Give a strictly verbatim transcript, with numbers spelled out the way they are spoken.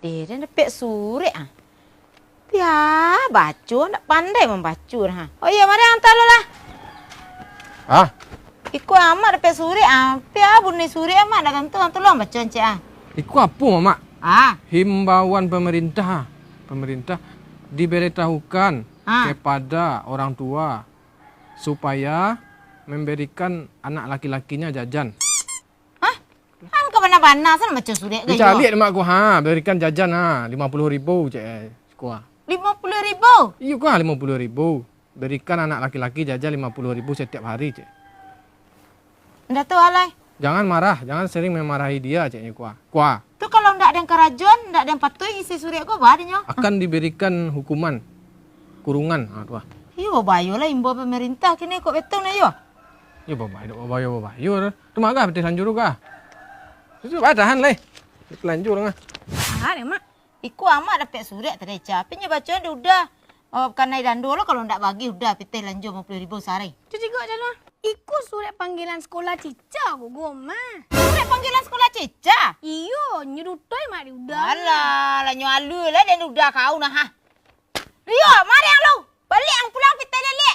Pitih den dapek surek ah. Piah baco, ndak pandai mambaco dah. Oh iyo, mari ang anta lo lah. Ah. Iko amak dapek surek ah. Piah bunyi surek amak dah tantu, ang tolong baco ancek ah. Iko apo, Mamak? Ah. Himbauan pemerintah ah. Pemerintah diberitahukan Ah. kepada orang tua supaya memberikan anak laki-lakinya jajan. Hah? Ang ka bana-bana sajo baco surek ko. Dicaliak dek mak ko, ha, berikan jajan, ha, lima puluah ribu, cek, eh, ko, ha. Lima puluah ribu? Iyo ko, ha, lima puluah ribu. Berikan anak laki-laki jajan lima puluah ribu setiap hari, cek. Ndak tahu alai. Jangan marah, jangan sering memarahi dia, ceknyo ko, ha. Ko, ha. Tu kalau ndak den karajoan, ndak den patuhi isi surek ko, baa dinyo? Akan diberikan hukuman, kurungan, ha, tu, ha. Iyo, babayo lah imbau pemerintah kini kok betong nah, iyo. Iyo, babayo, babayo, babayo. Tu mah gah, pitih lanjur tu gah. Itu bah tahan lai. Lanjur lah. Ah, deh, Mak. Iko amak dapek surek tadi, Ca. Tapi nyo bacoan di udah. Oh, kanai dando lo kalau ndak bagi udah pitih lanjur limo puluah ribu sahari. Tu jigo, Ca, lo. Iko surek panggilan sekolah Cica, Gogo, mah. Surek panggilan sekolah Cica? Iyo, nyo duduak, Mak, di udah. Alah, lah nyo alua lah den udah kau nah, ha. Iyo, mari ang lo. Baliak ang pulang pitih lele.